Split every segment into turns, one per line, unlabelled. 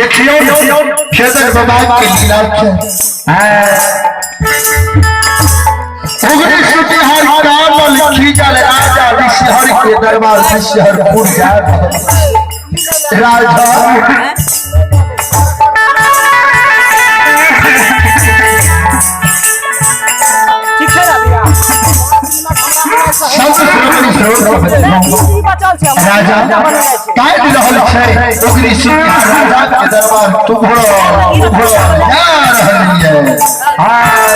देखियो खेदन बाबा के लीला के उगरी सुतिहार कामल खींचल राजा विषहर के दरबार विषहरपुर जाए राजा
ठीक छै ने भैया?
सब श्रोमणी
बचल छै
राजा काटि रहल छै ओकरी सुतिहार राजा के दरबार तुभरो तुभरो जा रहल ये।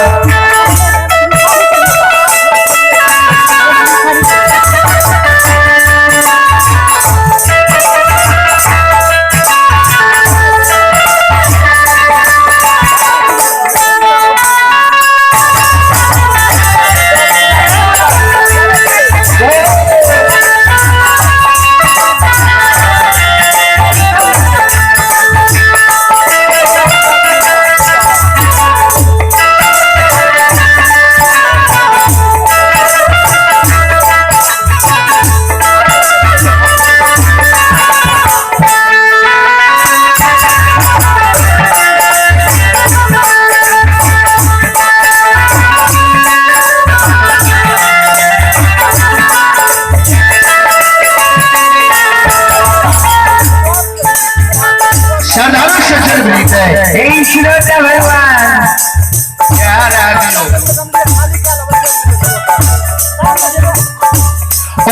श्रद्धालु सज्जन भी है
हे श्रोता भगवान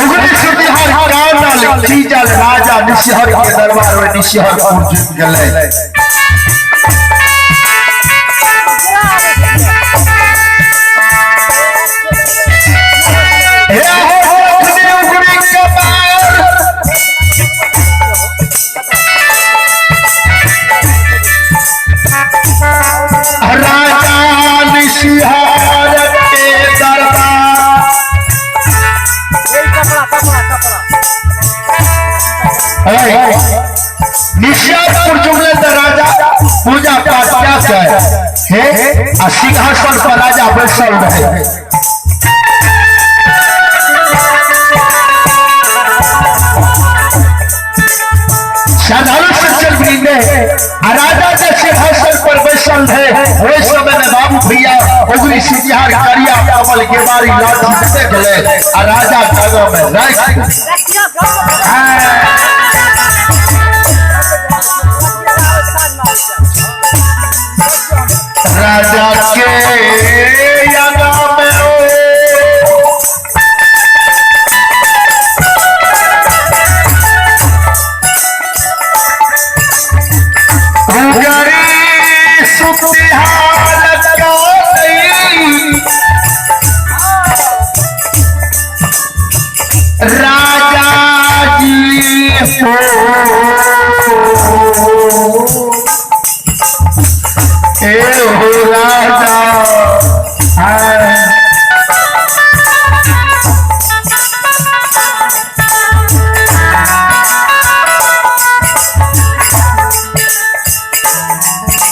उगरी सुतिहार कानल खींचल राजा निशिहर के दरबार में निशिहरपुर जीत गेलै। हे हो रखने उगरी के पार राजा निशिहर के दरबार
कपड़ा कपड़ा कपड़ा
निशियापुर जुगले त राजा पूजा पाठ क्या करे हे आ सिंहासन पर राजा बैसल रहे। श्रद्धालु सज्जन वृंद आ राजा के सिंहासन पर बैसल रहे ओहि समय में बाबू भैया उगरी सिंहार करिया कमल के बारी लाठी दे गेले आ राजा कागो में राख
रखियो
राजा के आगा में ओ उगरी सुतिहार काई राजा जी हो ए हो राजा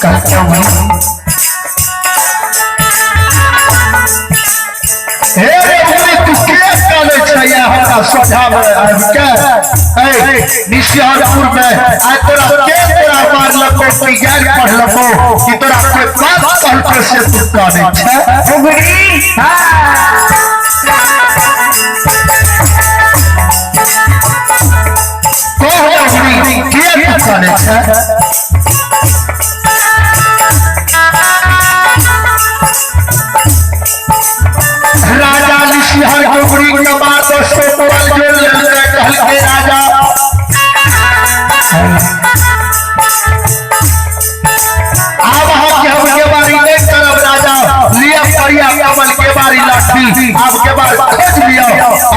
कहता हूँ हे रे उगरी तू के काने छै हमरा सोझा में आबि के ए निशिहारपुर में आइ तोरा के तोरा मारलको कोई गैर पढ़लको कि तोरा कोई बात कहलको से तू काने छै
उगरी
कह उगरी के तू काने छै। राजा निशिहार उगरी के मार दोस्तों मोबाइल जोड़ लेलकै कहलकै राजा आब अहाँ के हम के बारी नहीं करब राजा लिया परिया कमल के बारी लाठी आब के बार खोज लिया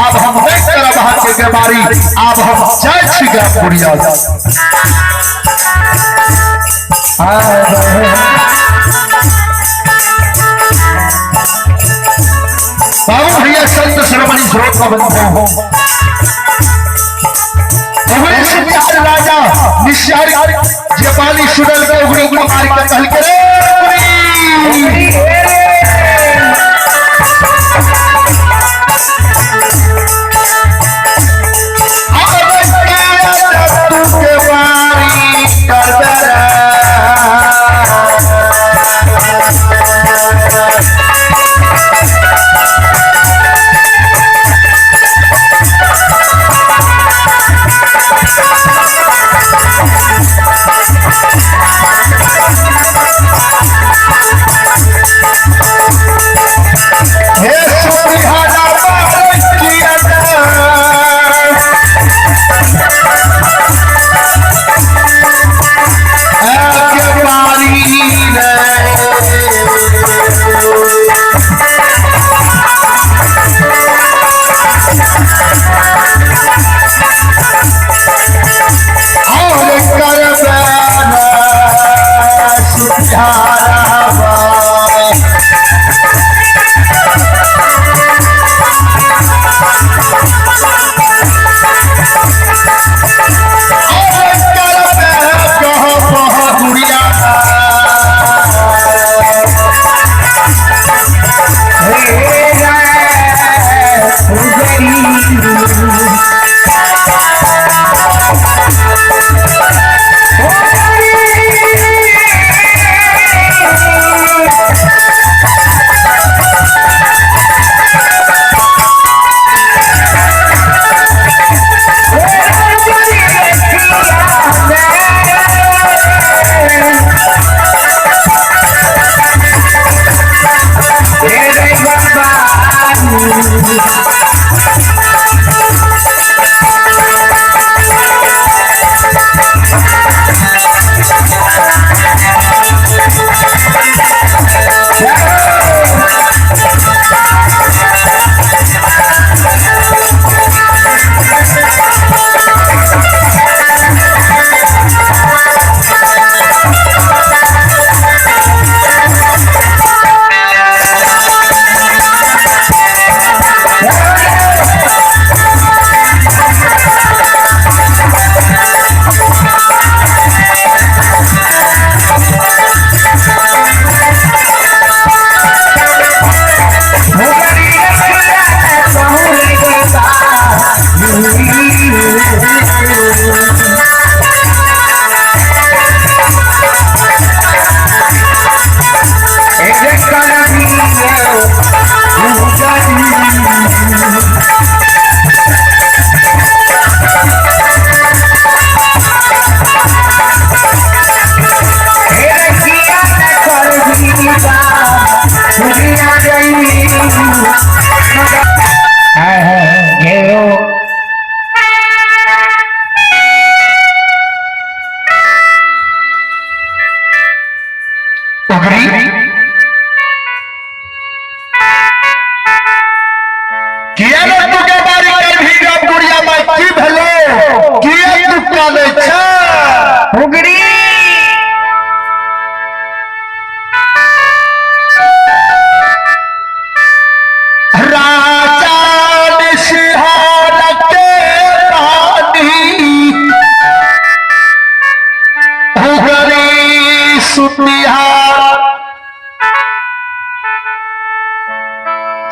आब हम नहीं करब अहाँ के बारी आब हम जाइ छी ग्रामपुरिया। बाबू भैया संत श्रोमणी स्रोत का बंधु उगरी सुतिहार राजा निशिहार जे पानी सुनल के उगरी कुमार के कहलकै रे उगरी अब के तू के बारी करबे रे।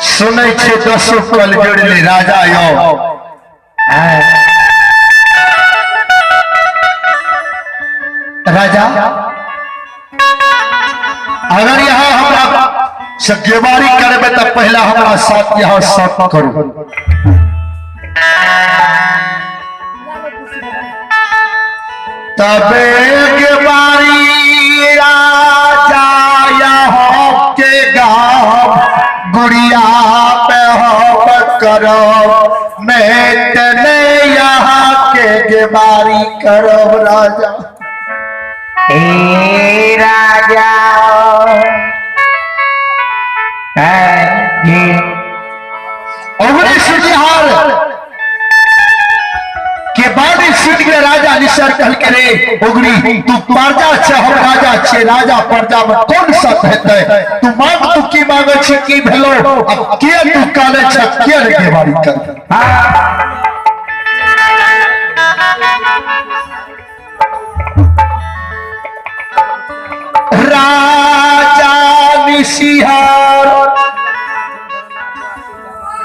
सुनै छै दसो कल जोड़ले राजा यो। राजा अगर यहाँ हमरा से गेवारी करबे तो पहला हमरा साथ यहाँ साथ करू। तबे गेवारी राजा यहाँ के गाँव गुड़िया पे हम करो मैं तने यहाँ के गेवारी करो राजा।
हे राजा
के बाद सुन के राजा निसर कहल के रे उगरी तू प्रजा छे हम राजा छे, राजा प्रजा में कौन सत हेतै? तू मांग तू की मांगे छे की भेलो अब के तू काले छे के रे गेवारी कर। राजा निसिहार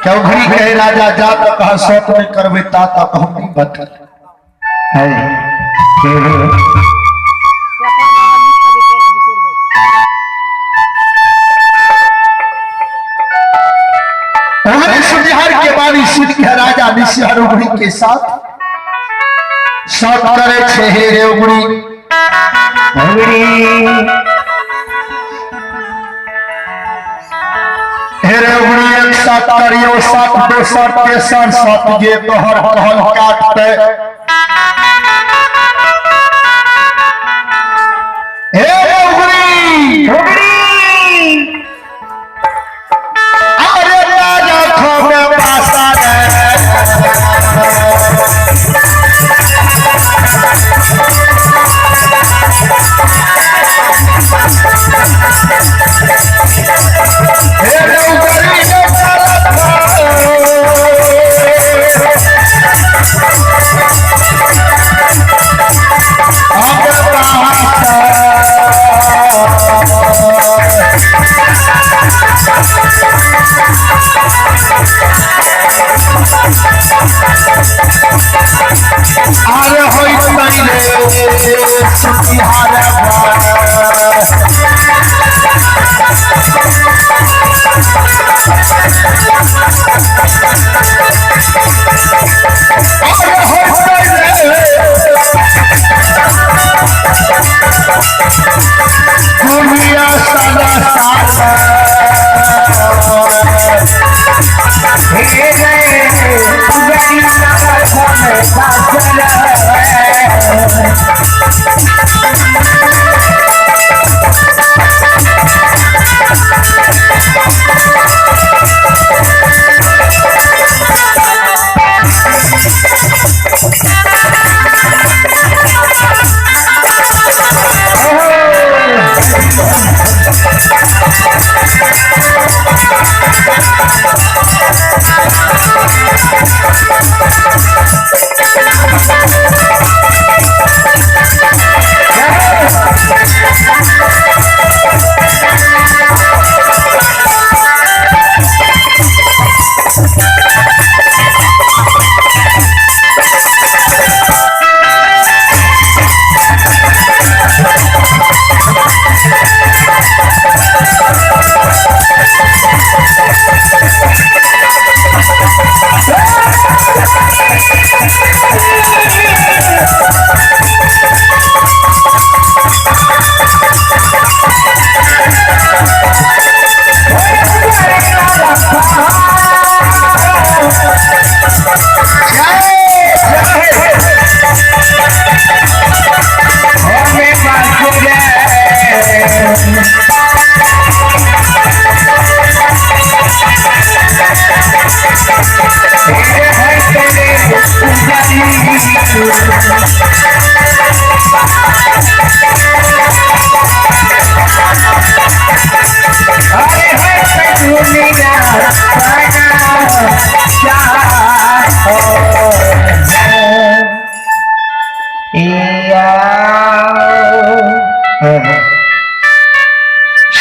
चौधरी कहे राजा जा तक कहा सत नहीं करबे ता तक हम नहीं बतल। सुनिहार के बारी सुन के राजा निसिहार उगरी के साथ सत करे छे हे रे उगरी
उगरी
हेरे उगरी एक साथ करियो सात दोसर तेसर सात गे तोहर कहल काटते। हे उगरी
उगरी
अरे राजा खोबे पासा रे हे उगरी।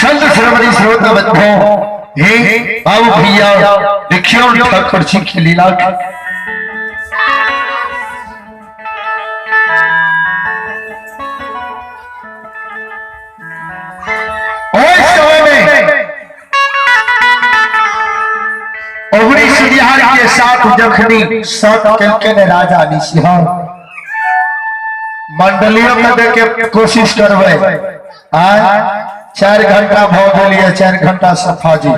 संत श्रवणी श्रोता बंधो, हे बाबू भैया, देखियो ठाकुर जी की लीला। ओगनी के साथ जखनी सत के ने राजा निसिंह मंडलियों में देखे कोशिश करबै आय 4 घंटा भ गेलिए, 4 घंटा सफा जी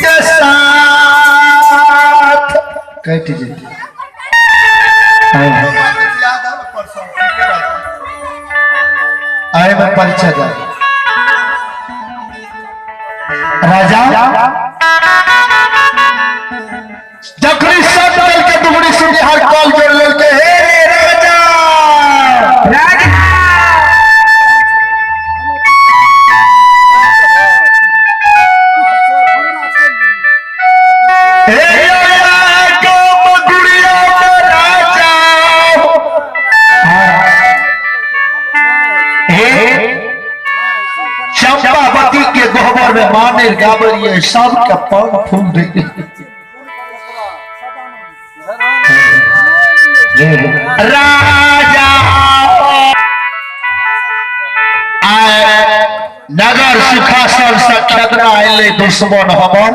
के साथ कट जेतै। आए में परिचय दे राजा जखनी सब दल के दुगनी सुनिहार कॉल जोड़ लेल के हे रे राजा
राजा
हे राजा गुड़िया राजा हे चंपावती के गोबर में माने गाबरिए सब के पान फूल दे राजा आए नगर सुखासन से खेदना आइले दुश्मन हमर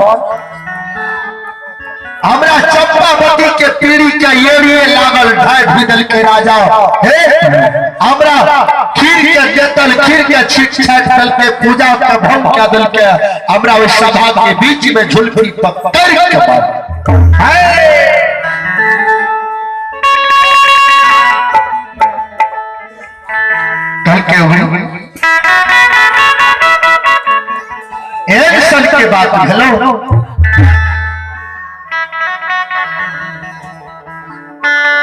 हमरा चंपावती के पीढ़ी के एड़िए लागल ढाई बिदल के राजा हे हमरा खीर के जेतल खीर के छीट छाट दल के पूजा के भंग के दल के हमरा उस सभा के बीच में झुलफी पकड़ के मार। कल के हुए एक साल के बाद हेलो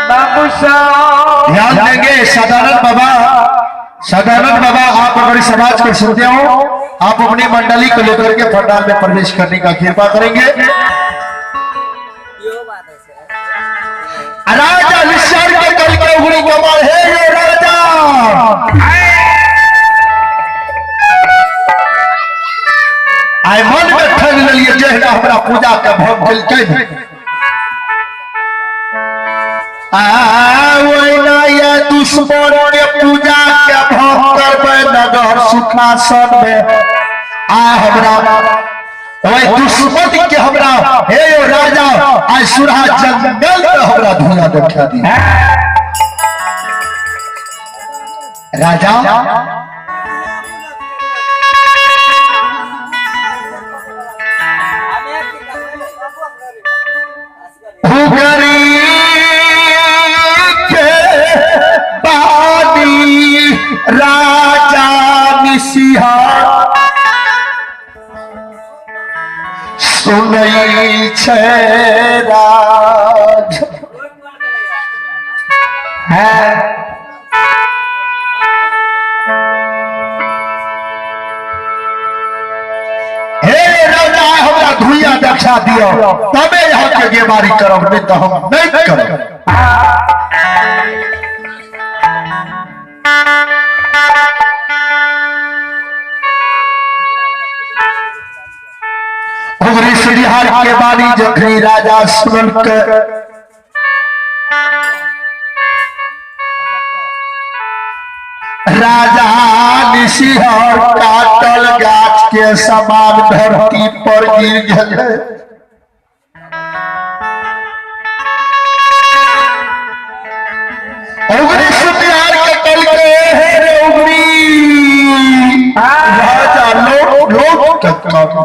बाबू साहब
ध्यान देंगे। सदानंद बाबा, सदानंद बाबा, आप हमारे समाज को सुनते हो, आप अपनी मंडली को लेकर के पंडाल में प्रवेश करने का कृपा करेंगे। राजा निशान के कल के उगड़ी कमाल है ये राजा आय मन में ठग लिए जहिना हमरा पूजा के भोग देलकै दुश्मन के पूजा के भोग करबै नगर सुखासन में आ हमरा ओए दुश्मन के हमरा हे यो राजा आय सुरहा जंगल में हमरा धुआं देखा दी। राजा के बानी राजा निसिंह सुनै छै राज हे राजा हमरा धुइया दक्षा दियो तबे यहाँ के गेमारी करब, नहीं तो हम नहीं करब। उगरी श्रीहार के बानी जखनी राजा सुनल के राजा निसिंह काटल गाछ के समान धरती पर गिर गेलै। उगरी सुतिहार के कल के हे रे उगरी राजा लोट लोट के कानू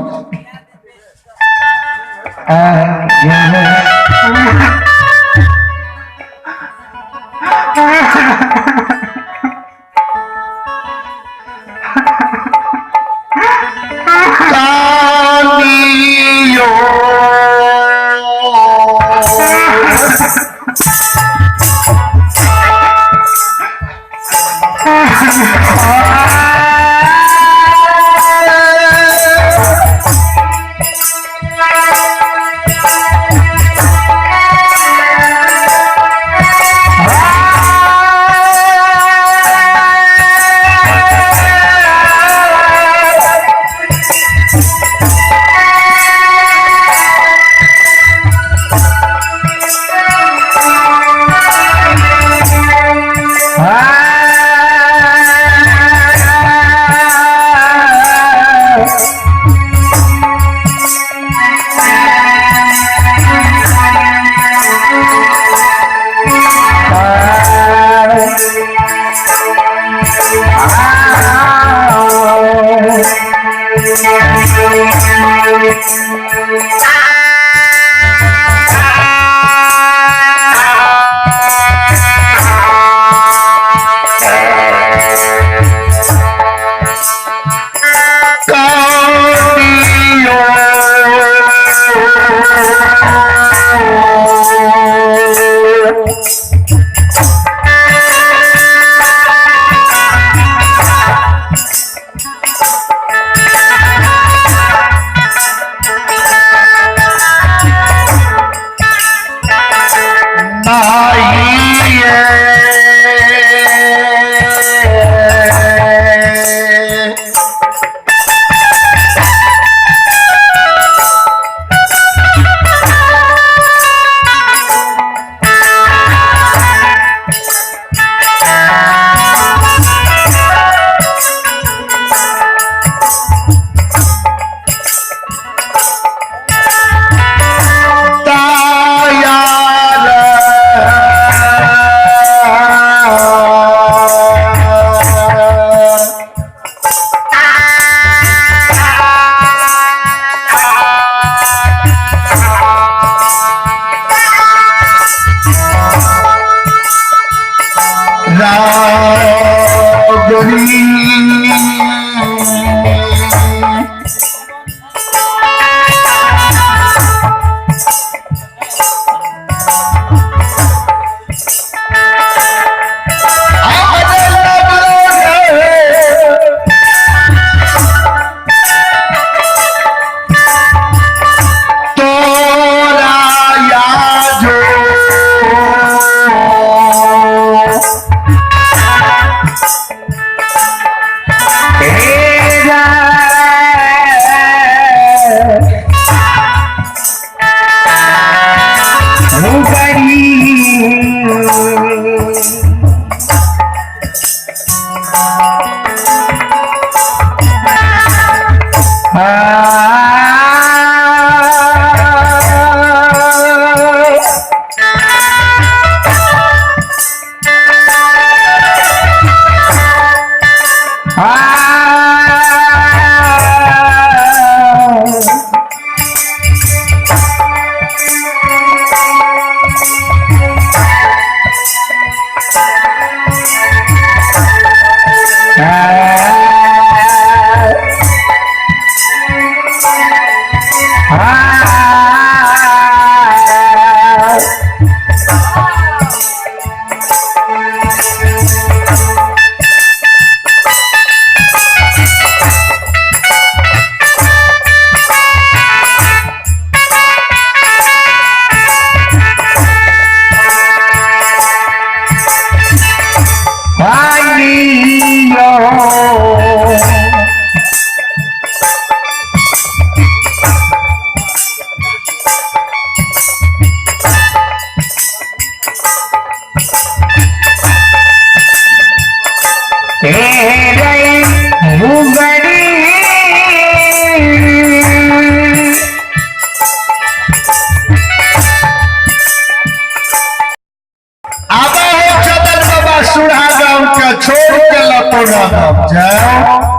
आबा हो चंदन बाबा सुढ़ा गांव के छोड़ के लपोना गांव जाओ।